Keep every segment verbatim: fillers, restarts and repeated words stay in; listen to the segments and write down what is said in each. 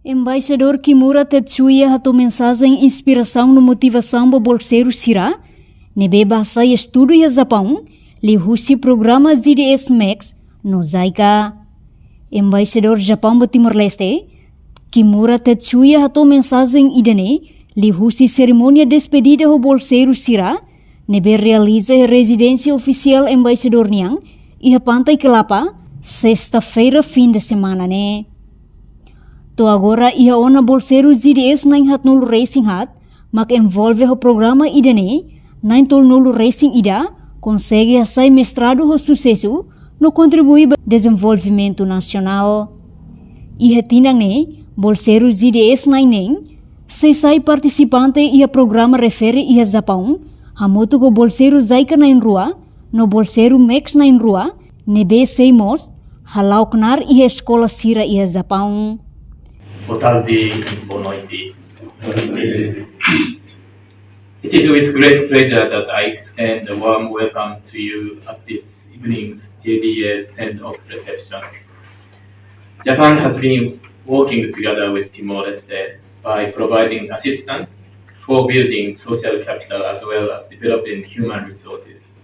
Embaixadór Kimura Tetsuya hato'o mensajen inspirasaun no motivasaun ba bolseiru sira ne'ebé bá hasai estudu iha Japaun, liuhusi programa G D S Max no JICA. Embaixadór Japaun ba Timor-Leste, Kimura Tetsuya hato'o mensajen ida-ne'e liuhusi serimónia despedida ho bolseiru sira ne'ebé realiza iha rezidénsia ofisiál embaixadór nian iha Pantai Kelapa, sesta-feira fin de semana ne'e. To'o agora iha ona bolseiru G D S na'in haatnulu resin haat mak envolve ho programa ida-ne'e, na'in tolunulu resin ida konsege hasai mestradu ho susesu no kontribui ba dezenvolvimentu nasionál. Iha tinan ne'e, bolseiru G D S na'in neen sei sai partisipante iha programa refere iha Japaun, hamutuk ho bolseiru JICA na'in rua no bolseiru Max na'in rua, ne'ebé sei mós hala'o knaar iha eskola sira iha Japaun. Boa tarde, boa noite. It is with great pleasure that I extend a warm welcome to you at this evening's G D S send-off reception. Japan has been working together with Timor-Leste by providing assistance for building social capital as well as developing human resources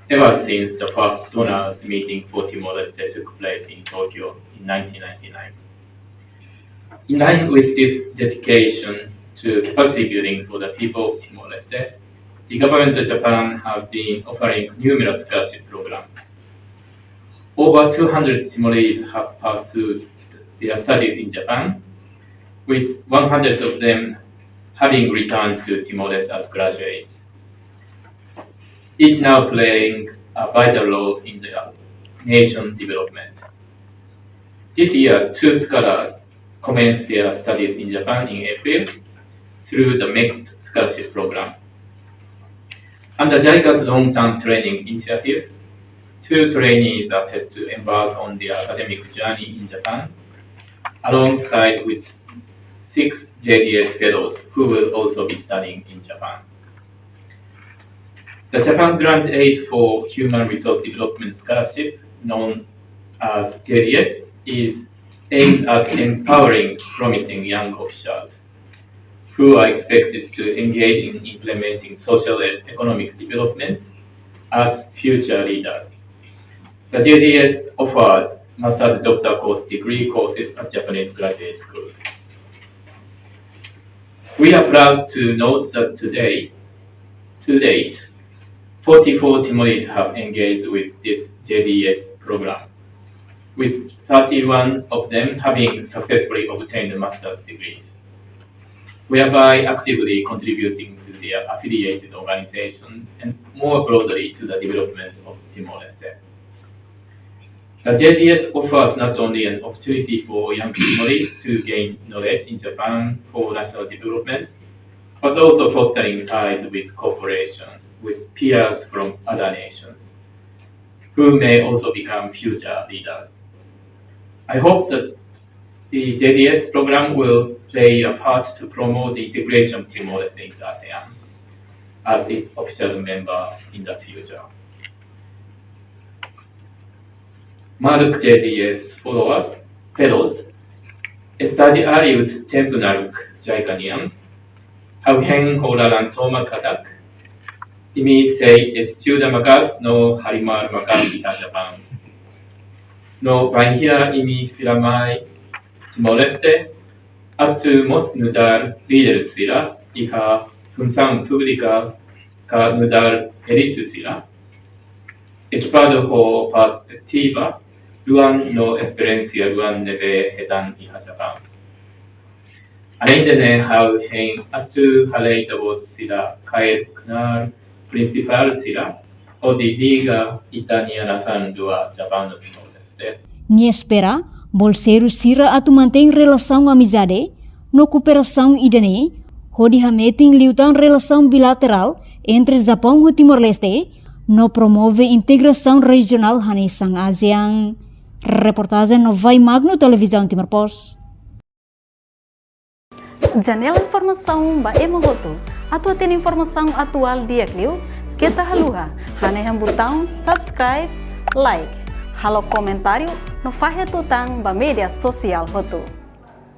ever since the first donors meeting for Timor-Leste took place in Tokyo in nineteen ninety-nine. In line with this dedication to capacity building for the people of Timor-Leste, the government of Japan have been offering numerous scholarship programs. Over two hundred Timorese have pursued st-, their studies in Japan, with one hundred of them having returned to Timor-Leste as graduates, each now playing a vital role in the nation development. This year, two scholars commenced their studies in Japan in April through the Max Scholarship Program. Under JICA's long-term training initiative, two trainees are set to embark on their academic journey in Japan, alongside with six J D S fellows who will also be studying in Japan. The Japan Grant Aid for Human Resource Development Scholarship, known as J D S, is aimed at empowering promising young officials who are expected to engage in implementing social and economic development as future leaders. The J D S offers master's and doctor course degree courses at Japanese graduate schools. We are proud to note that today, to date, forty-four Timorese have engaged with this J D S program, with thirty-one of them having successfully obtained master's degrees, whereby actively contributing to their affiliated organization and more broadly to the development of Timor-Leste. The J D S offers not only an opportunity for young Timorese to gain knowledge in Japan for national development, but also fostering ties with cooperation with peers from other nations, who may also become future leaders. I hope that the J D S program will play a part to promote the integration of Timor-Leste into ASEAN as its official member in the future. Maluk J D S followers, fellows, estagiárius tempu naruk JICA nian, ha'u hein ho laran tomak katak, imi sei estuda maka'as no halimar maka'as iha Japaun. No bainhira imi fila mai Timor-Leste, atu mós nu'udar líder sira iha funsaun públika ka nu'udar peritu sira, ekipadu ho perspetiva luan no esperiénsia luan ne'ebé hetan iha Japaun. Alende ne'e, ha'u hein atu hale'i ita-boot sira kaer knaar prinsipál sira hodi liga ita-nia nasaun rua, Japaun no Timor-Leste. Nia espera bolseiru sira atu mantein relasaun amizade no kooperasaun ida-ne'e hodi hametin liután relasaun bilaterál entre Japaun ho Timor-Leste, no promove integrasaun rejionál hanesan ASEAN. Reportajen Novai Magno, Televizaun Timor Post. Janela informasaun ba ema hotu. Atu hatene informasaun atuál di'ak liu, keta haluha hanehan butaun subscribe, like, halo komentáriu no fahe tutan ba média sosiál hotu.